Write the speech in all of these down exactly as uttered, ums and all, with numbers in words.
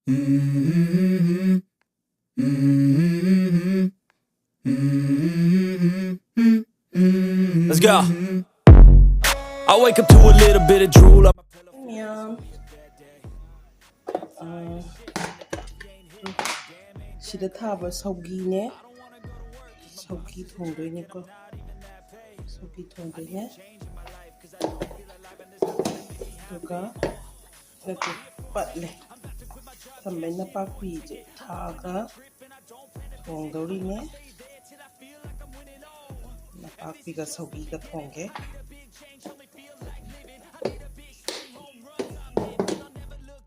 Let's go. I wake up to a little bit of drool on my pillow. ꯃꯌꯥꯝ, ꯑ, ꯁꯤꯗ ꯊꯥꯕ ꯁꯧꯒꯤꯅꯦ꯫ ꯁꯧꯒꯤ ꯊꯣꯡꯗꯣꯏꯅꯦꯀꯣ꯫ ꯁꯧꯒꯤ ꯊꯣꯡꯗꯣꯏꯅꯦ꯫ ꯑꯗꯨꯒ ꯅꯠꯇꯦ, ꯄꯠꯂꯦ꯫ ꯊꯝꯕꯩ ꯅꯄꯥꯛꯄꯤꯁꯦ ꯊꯥꯛꯑꯒ ꯊꯣꯡꯗꯧꯔꯤꯅꯦ꯫ ꯅꯄꯥꯛꯄꯤꯒ ꯁꯧꯒꯤꯒ ꯊꯣꯡꯒꯦ꯫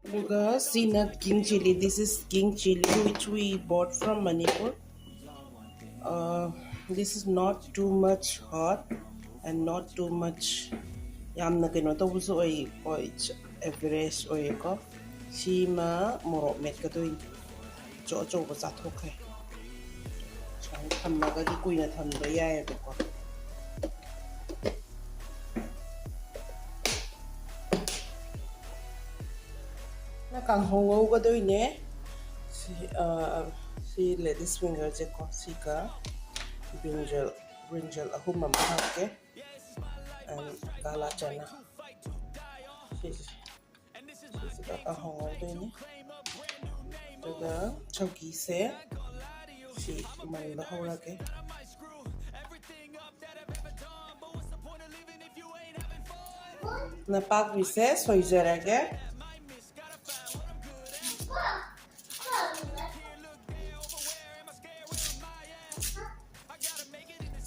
ꯑꯗꯨꯒ ꯁꯤꯅ king chilli. This is king chilli which we bought from Manipur. Uh, this is not too much hot and not too much, ꯌꯥꯝꯅ ꯀꯩꯅꯣ ꯇꯧꯕꯁꯨ ꯑꯣꯏ, ꯑꯣꯏ, average ꯑꯣꯏꯌꯦꯀꯣ꯫ ꯁꯤꯃ ꯃꯣꯔꯣꯛ ꯃꯦꯠꯀꯗꯣꯏꯅꯤ꯫ ꯑꯆꯧ ꯑꯆꯧꯕ ꯆꯥꯊꯣꯛꯈ꯭ꯔꯦ꯫ ꯁꯨꯃꯥꯏꯅ ꯊꯝꯃꯒꯗꯤ ꯀꯨꯏꯅ ꯊꯝꯕ ꯌꯥꯏꯑꯕꯀꯣ꯫ ꯅ ꯀꯥꯡꯍꯧ ꯉꯧꯒꯗꯣꯏꯅꯦ꯫ ꯁꯤ, ꯑ, ꯁꯤ ladies fingerꯁꯦꯀꯣ, ꯁꯤꯒ brinjal, brinjal ꯑꯍꯨꯝ ꯑꯃ ꯍꯥꯞꯀꯦ꯫ And ꯀꯥꯂꯥ ꯆꯅꯥ꯫ ꯁꯤꯁꯦ꯫ ꯁꯤꯁꯤꯒ ꯀꯥꯡꯍꯧ ꯉꯧꯗꯣꯏꯅꯤ꯫ ꯑꯗꯨꯒ ꯁꯧꯒꯤꯁꯦ ꯁꯤ ꯃꯟꯕ ꯍꯧꯔꯒꯦ꯫ ꯅꯄꯥꯛꯄꯤꯁꯦ ꯁꯣꯏꯖꯔꯒꯦ꯫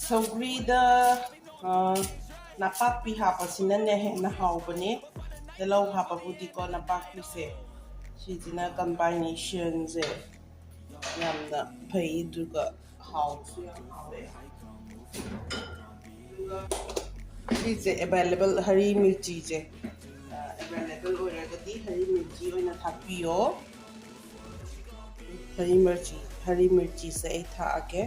ꯁꯧꯒ꯭ꯔꯤꯗ, ꯑ, ꯅꯄꯥꯛꯄꯤ ꯍꯥꯞꯄꯁꯤꯅꯅꯦ ꯍꯦꯟꯅ ꯍꯥꯎꯕꯅꯦ꯫ ꯇꯤꯜꯍꯧ ꯍꯥꯞꯄꯕꯨꯗꯤꯀꯣ, ꯅꯄꯥꯛꯄꯤꯁꯦ ꯁꯤꯁꯤꯅ combinationꯁꯦ ꯌꯥꯝꯅ ꯐꯩ, ꯑꯗꯨꯒ ꯍꯥꯎꯁꯨ ꯌꯥꯝ ꯍꯥꯎꯋꯦ꯫ ꯑꯗꯨꯒ ꯁꯤꯁꯦ available ꯍꯔꯤ ꯃꯤꯔꯆꯤꯁꯦ, ꯑ, available ꯑꯣꯏꯔꯒꯗꯤ ꯍꯔꯤ ꯃꯤꯔꯆꯤ ꯑꯣꯏꯅ ꯊꯥꯛꯄꯤꯌꯣ꯫ ꯍꯔꯤ ꯃꯤꯔꯆꯤ, ꯍꯔꯤ ꯃꯤꯔꯆꯤꯁꯦ ꯑꯩ ꯊꯥꯛꯑꯒꯦ꯫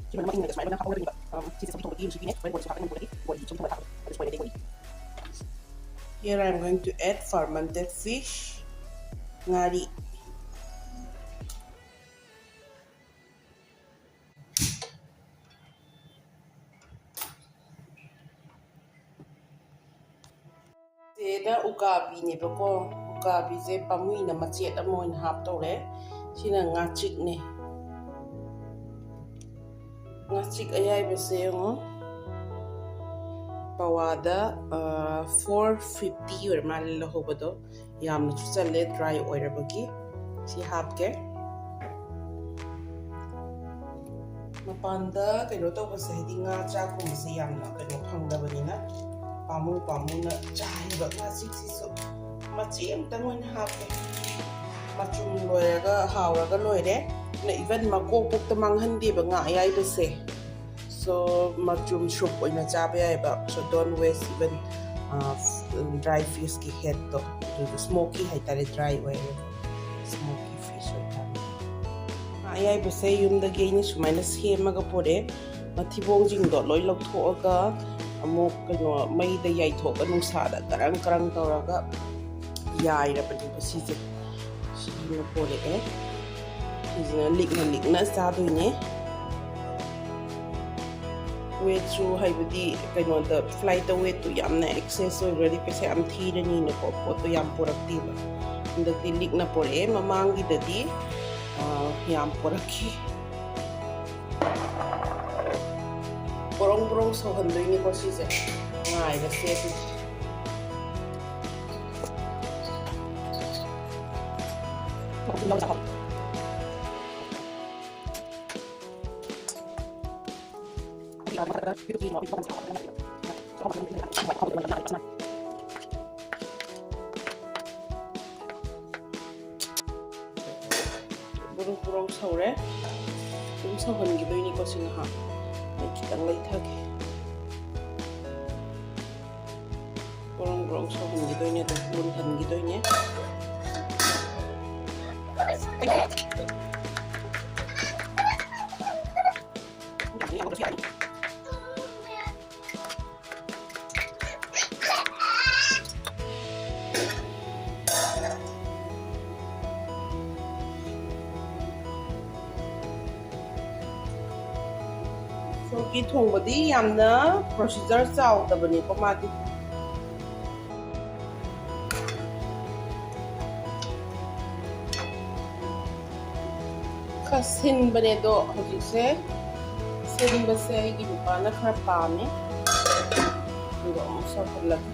ꯁꯤ ꯃꯅꯝ ꯑꯃ ꯏꯪꯉꯒ ꯁꯨꯃꯥꯏꯅ ꯃꯅꯝ ꯍꯥꯞꯍꯧꯔꯒꯅꯤꯕ꯫ ꯑꯝ, ꯁꯤꯁꯦ ꯁꯧꯒ꯭ꯔꯤ ꯊꯣꯡꯕꯒꯤ ꯔꯤꯁꯤꯄꯤꯅꯦ꯫ ꯍꯣꯔꯦꯟ ꯕꯣꯔꯤꯁꯨ ꯍꯥꯞꯀꯅꯤ, ꯕꯣꯔꯤ, ꯕꯣꯔꯤ ꯁꯧꯒ꯭ꯔꯤ ꯊꯣꯡꯕꯗ ꯊꯥꯛꯄ꯫ ꯑꯗꯨ ꯁꯣꯏꯔꯦ, ꯑꯗꯩ ꯕꯣꯔꯤ꯫ Here I'm going to add fermented fish, ꯉꯥꯔꯤ꯫ ꯁꯤꯗ ꯎꯀꯥꯕꯤꯅꯦꯕꯀꯣ, ꯎꯀꯥꯕꯤꯁꯦ ꯄꯥꯝꯃꯨꯏꯅ ꯃꯆꯦꯠ ꯑꯃ ꯑꯣꯏꯅ ꯍꯥꯞꯇꯧꯔꯦ꯫ ꯁꯤꯅ ꯉꯥꯆꯤꯛꯅꯦ꯫ ꯉꯥꯆꯤꯛ ꯑꯌꯥꯏꯕꯁꯦ ꯌꯦꯡꯉꯣ, ꯄꯋꯥꯗ ꯐꯣꯔ ꯐꯤꯐꯇꯤ ꯑꯣꯏꯔ ꯃꯥꯜꯂꯦ ꯂꯧꯍꯧꯕꯗꯣ꯫ ꯌꯥꯝꯅꯁꯨ ꯆꯜꯂꯦ, ꯗ꯭ꯔꯥꯏ ꯑꯣꯏꯔꯕꯒꯤ꯫ ꯁꯤ ꯍꯥꯞꯀꯦ꯫ ꯃꯄꯥꯟꯗ ꯀꯩꯅꯣ ꯇꯧꯕꯁꯦ, ꯍꯥꯏꯗꯤ ꯉꯥ ꯆꯥꯛꯀꯨꯝꯕꯁꯦ ꯌꯥꯝꯅ ꯀꯩꯅꯣ ꯐꯪꯗꯕꯅꯤꯅ ꯄꯥꯝꯃꯨ ꯄꯥꯝꯃꯨꯅ ꯆꯥꯔꯤꯕ ꯉꯥꯆꯤꯛꯁꯤꯁꯨ ꯃꯆꯦ ꯑꯃꯇꯪ ꯑꯣꯏꯅ ꯍꯥꯞꯀꯦ꯫ ꯃꯆꯨꯝ ꯂꯣꯏꯔꯒ ꯍꯥꯎꯔꯒ ꯂꯣꯏꯔꯦ꯫ ꯑꯗꯨꯅ even ꯃꯀꯣꯛ ꯄꯣꯛꯇ ꯃꯥꯡꯍꯟꯗꯦꯕ ꯉꯥ ꯑꯌꯥꯏꯕꯁꯦ꯫ So ꯃꯆꯨꯝ ꯁꯨꯞ ꯑꯣꯏꯅ ꯆꯥꯕ ꯌꯥꯏꯑꯕ꯫ So don't waste even dry fishꯀꯤ headꯇꯣ, ꯑꯗꯨꯗꯣ smoky ꯍꯥꯏꯇꯥꯔꯦ, dry ꯑꯣꯏꯔꯦ, smoky fish ꯑꯣꯏꯇꯥꯔꯦ꯫ ꯉꯥ ꯑꯌꯥꯏꯕꯁꯦ ꯌꯨꯝꯗꯒꯤ ꯑꯩꯅ ꯁꯨꯃꯥꯏꯅ ꯁꯦꯝꯃꯒ ꯄꯨꯔꯛꯑꯦ꯫ ꯃꯊꯤꯕꯣꯡꯁꯤꯡꯗꯣ ꯂꯣꯏ ꯂꯧꯊꯣꯛꯑꯒ ꯑꯃꯨꯛ ꯀꯩꯅꯣ ꯃꯩꯗ ꯌꯥꯏꯊꯣꯛꯑꯒ ꯅꯨꯡꯁꯥꯗ ꯀꯔꯪ ꯀꯔꯪ ꯇꯧꯔꯒ ꯌꯥꯏꯔꯕꯅꯦꯕ ꯁꯤꯁꯦ꯫ ꯁꯤꯅ ꯄꯨꯔꯛꯑꯦ꯫ ꯁꯤꯁꯤꯅ ꯂꯤꯛꯅ ꯂꯤꯛꯅ ꯆꯥꯗꯣꯏꯅꯦ꯫ Weightꯁꯨ ꯍꯥꯏꯕꯗꯤ ꯀꯩꯅꯣꯗ flightꯇ weightꯇꯨ ꯌꯥꯝꯅ excess ꯑꯣꯏꯈ꯭ꯔꯗꯤ ꯄꯩꯁꯥ ꯌꯥꯝ ꯊꯤꯔꯅꯤꯅꯀꯣ, ꯄꯣꯠꯇꯣ ꯌꯥꯝ ꯄꯨꯔꯛꯇꯦꯕ꯫ ꯍꯟꯗꯛꯇꯤ ꯂꯤꯛꯅ ꯄꯨꯔꯛꯑꯦ, ꯃꯃꯥꯡꯒꯤꯗꯗꯤ ꯌꯥꯝ ꯄꯨꯔꯛꯈꯤ꯫ ꯕ꯭ꯔꯣꯡ ꯕ꯭ꯔꯣꯡ ꯁꯧꯍꯟꯗꯣꯏꯅꯤꯀꯣ ꯁꯤꯁꯦ꯫ ꯉꯥꯏꯔꯁꯦ ꯑꯗꯨꯗꯤ꯫ ꯕ꯭ꯔꯨꯡ ꯕ꯭ꯔꯨꯡ ꯁꯧꯔꯦ꯫ ꯑꯗꯨꯝ ꯁꯧꯍꯟꯈꯤꯗꯣꯏꯅꯤꯀꯣ ꯁꯤ ꯉꯥꯏꯍꯥꯛ꯫ ꯑꯩ ꯈꯤꯇꯪ ꯂꯩꯊꯒꯦ꯫ ꯕ꯭ꯔꯨꯡ ꯕ꯭ꯔꯨꯡ ꯁꯧꯍꯟꯈꯤꯗꯣꯏꯅꯦ, ꯑꯗꯨꯝ ꯃꯨꯟꯍꯟꯈꯤꯗꯣꯏꯅꯦ꯫ ꯎꯇꯤ ꯊꯣꯡꯕꯗꯤ ꯌꯥꯝꯅ procedure ꯆꯥꯎꯗꯕꯅꯤꯀꯣ ꯃꯥꯗꯤ꯫ ꯈꯔ ꯁꯤꯟꯕꯅꯦ ꯑꯗꯣ ꯍꯧꯖꯤꯛꯁꯦ꯫ ꯁꯤꯟꯕꯁꯦ ꯑꯩꯒꯤ ꯅꯨꯄꯥꯅ ꯈꯔ ꯄꯥꯝꯃꯦ꯫ ꯑꯗꯨꯒ ꯑꯃꯨꯛ ꯁꯧꯍꯜꯂꯒꯦ꯫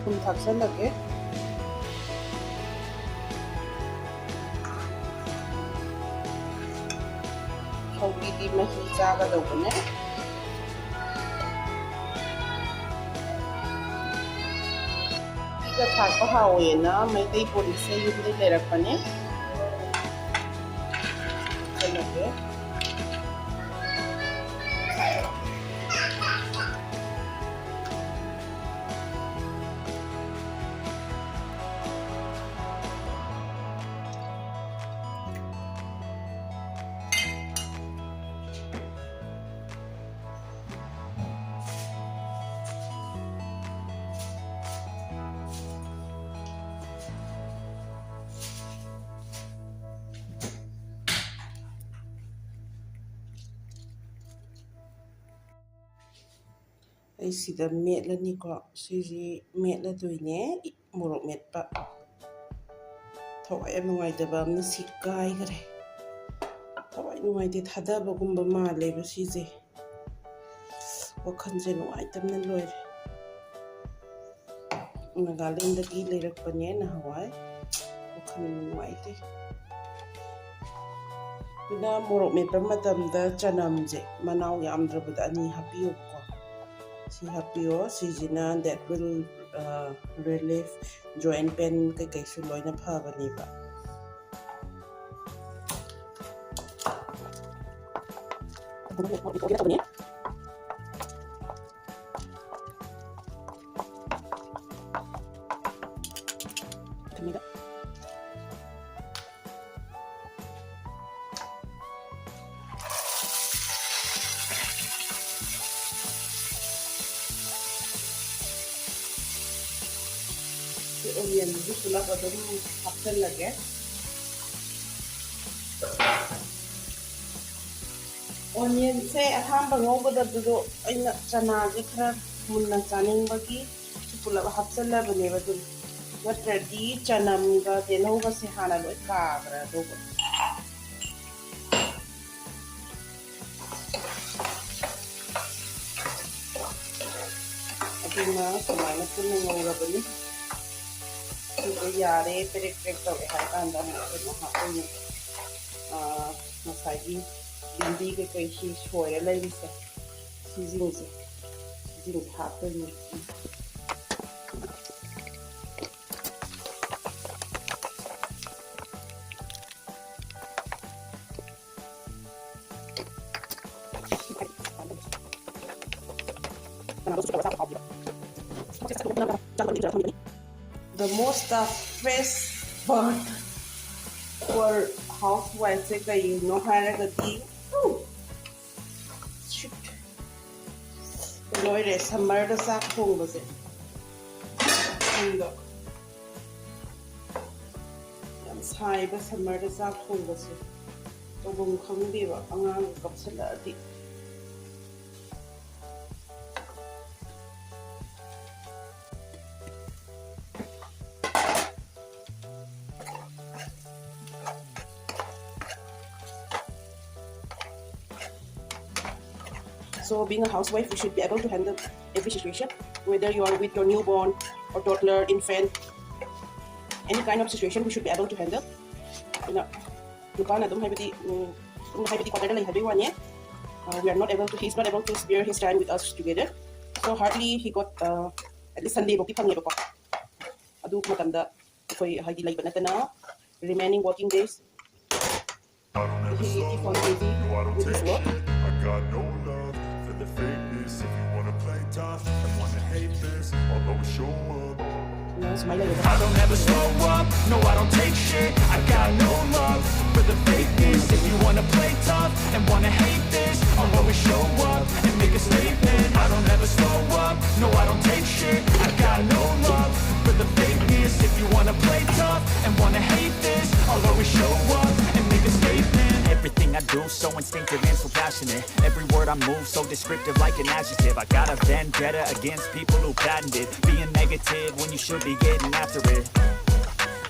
ꯊꯨꯝ ꯊꯥꯛꯆꯜꯂꯒꯦ꯫ ꯁꯧꯒ꯭ꯔꯤꯗꯤ ꯃꯍꯤ ꯆꯥꯒꯗꯧꯕꯅꯦ꯫ ꯁꯤꯒ ꯊꯥꯛꯄ ꯍꯥꯎꯋꯦꯅ ꯃꯩꯇꯩ ꯕꯣꯔꯤꯁꯦ ꯌꯨꯝꯗꯩ ꯂꯩꯔꯛꯄꯅꯦ꯫ ꯀꯩꯅꯣꯁꯦ꯫ ꯑꯩ ꯁꯤꯗ ꯃꯦꯠꯂꯅꯤꯀꯣ꯫ ꯁꯤꯁꯤ ꯃꯦꯠꯂꯗꯣꯏꯅꯦ꯫ ꯃꯣꯔꯣꯛ ꯃꯦꯠꯄ꯫ ꯊꯋꯥꯏ ꯌꯥꯝ ꯅꯨꯡꯉꯥꯏꯇꯕ ꯑꯃꯅ ꯁꯤ ꯀꯥꯏꯈ꯭ꯔꯦ꯫ ꯊꯋꯥꯏ ꯅꯨꯡꯉꯥꯏꯇꯦ, ꯊꯥꯗꯕꯒꯨꯝꯕ ꯃꯥꯜꯂꯦꯕ ꯁꯤꯁꯦ꯫ ꯋꯥꯈꯜꯁꯦ ꯅꯨꯡꯉꯥꯏꯇꯕꯅ ꯂꯣꯏꯔꯦ꯫ ꯅꯥꯒꯥꯂꯦꯟꯗꯒꯤ ꯂꯩꯔꯛꯄꯅꯦ ꯅꯍꯥꯟꯋꯥꯏ꯫ ꯋꯥꯈꯜ ꯅꯨꯡꯉꯥꯏꯇꯦ꯫ ꯑꯗꯨꯅ ꯃꯣꯔꯣꯛ ꯃꯦꯠꯄ ꯃꯇꯝꯗ ꯆꯅꯝꯁꯦ ꯃꯅꯥꯎ ꯌꯥꯝꯗ꯭ꯔꯕꯗ ꯑꯅꯤ ꯍꯥꯞꯄꯤꯌꯨꯀꯣ꯫ ꯁꯤ ꯍꯥꯞꯄꯤꯌꯣ꯫ ꯁꯤꯁꯤꯅ that will, uh, relieve joint pain ꯀꯩꯀꯩꯁꯨ ꯂꯣꯏꯅ ꯐꯕꯅꯦꯕ꯫ ꯑꯣꯅꯤꯌꯟꯁꯨ ꯄꯨꯂꯞ ꯑꯗꯨꯝ ꯍꯥꯞꯆꯜꯂꯒꯦ꯫ ꯑꯣꯅꯤꯌꯟꯁꯦ ꯑꯍꯥꯟꯕ ꯉꯧꯒꯗꯕꯗꯣ ꯑꯩꯅ ꯆꯅꯥꯁꯦ ꯈꯔ ꯃꯨꯟꯅ ꯆꯥꯅꯤꯡꯕꯒꯤ ꯁꯤ ꯄꯨꯂꯞ ꯍꯥꯞꯆꯜꯂꯕꯅꯦꯕ꯫ ꯑꯗꯨꯝ ꯅꯠꯇ꯭ꯔꯗꯤ ꯆꯅꯝꯒ ꯇꯤꯜꯍꯧꯒꯁꯦ ꯍꯥꯟꯅ ꯂꯣꯏ ꯀꯥꯈ꯭ꯔꯗꯧꯕ꯫ ꯑꯗꯨꯅ ꯁꯨꯃꯥꯏꯅ ꯄꯨꯟꯅ ꯉꯧꯔꯕꯅꯤ꯫ ꯁꯤꯗ ꯌꯥꯔꯦ, ꯄꯦꯔꯦꯛ ꯄꯦꯔꯦꯛ ꯇꯧꯔꯦ ꯍꯥꯏꯔ ꯀꯥꯟꯗ ꯑꯃꯨꯛ ꯀꯩꯅꯣ ꯍꯥꯞꯇꯣꯏꯅꯦ꯫ ꯑꯥ, ꯉꯁꯥꯏꯒꯤ ꯌꯦꯟꯕꯤ ꯀꯩꯀꯩ ꯁꯤ ꯁꯣꯏꯔ ꯂꯩꯔꯤꯁꯦ, ꯁꯤꯁꯤꯡꯁꯦ, ꯁꯤꯁꯤꯡꯁꯦ ꯍꯥꯞꯇꯣꯏꯅꯦ꯫ The most toughest part for housewife ꯁꯦ ꯀꯩꯅꯣ ꯍꯥꯏꯔꯒꯗꯤ, shit, ꯂꯣꯏꯔꯦ, summer ꯗ ꯆꯥꯛ ꯊꯣꯡꯕꯁꯦ꯫ ꯈꯪꯕ? ꯌꯥꯝ ꯁꯥꯏꯕ summer ꯗ ꯆꯥꯛ ꯊꯣꯡꯕꯁꯦ꯫ ꯇꯧꯐꯝ ꯈꯪꯗꯦꯕ ꯑꯉꯥꯡꯒ ꯀꯞꯁꯜꯂꯛꯑꯗꯤ꯫ So being a housewife, we should be able to handle every situation, whether you are with your newborn or toddler, infant, any kind of situation we should be able to handle. ꯑꯗꯨꯅ ꯅꯨꯄꯥꯅ ꯑꯗꯨꯝ ꯍꯥꯏꯕꯗꯤ, ꯎꯝ, ꯑꯗꯨꯝ ꯍꯥꯏꯕꯗꯤ quarter ꯗ ꯂꯩ ꯍꯥꯏꯕꯒꯤ ꯋꯥꯅꯦ꯫ Uh, we are not able to, he is not able to spare his time with us together. So hardly he got, uh, at least Sunday ꯐꯥꯎꯗꯤ ꯐꯪꯉꯦꯕꯀꯣ꯫ ꯑꯗꯨ ꯃꯇꯝꯗ ꯑꯩꯈꯣꯏ ꯍꯥꯏꯗꯤ ꯂꯩꯕ ꯅꯠꯇꯅ remaining working days he is keep on busy with his work. I got no love for the fakeness. If you wanna play tough and wanna hate this, I'll always show up. ꯁꯨꯃꯥꯏꯅ ꯂꯩꯕꯗ I don't ever slow up, no, I don't take shit. I got no love for the fakeness. If you wanna play tough and wanna hate this, I'll always show up and make a statement. I don't ever slow up, no, I don't take shit. I got no love for the fakeness. If you wanna play tough and wanna hate this, I'll always show up and make a statement. Everything I do So instinctive and so passionate. Every word I move so descriptive like an adjective. I got a vendetta against people who patented being negative when you should be getting after it.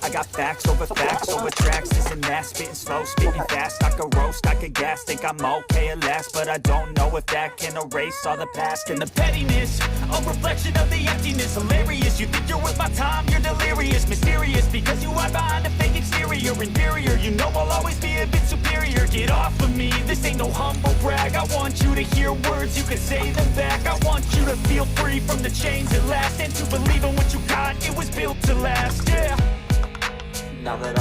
I got facts over facts over tracks. This and that, spitting slow, spitting fast. I could roast, I could gas, think I'm okay at last, but I don't know if that can erase all the past and the pettiness. A reflection of the emptiness, hilarious. You think you're worth my time, you're delirious, mysterious, because you hide behind a fake exterior. Inferior, you know I'll always be a bit superior. Get off of me, this ain't no humble brag. I want you to hear words, you can say them back. I want you to feel free from the chains at last, and to believe in what you got, it was built to last. Yeah. Now that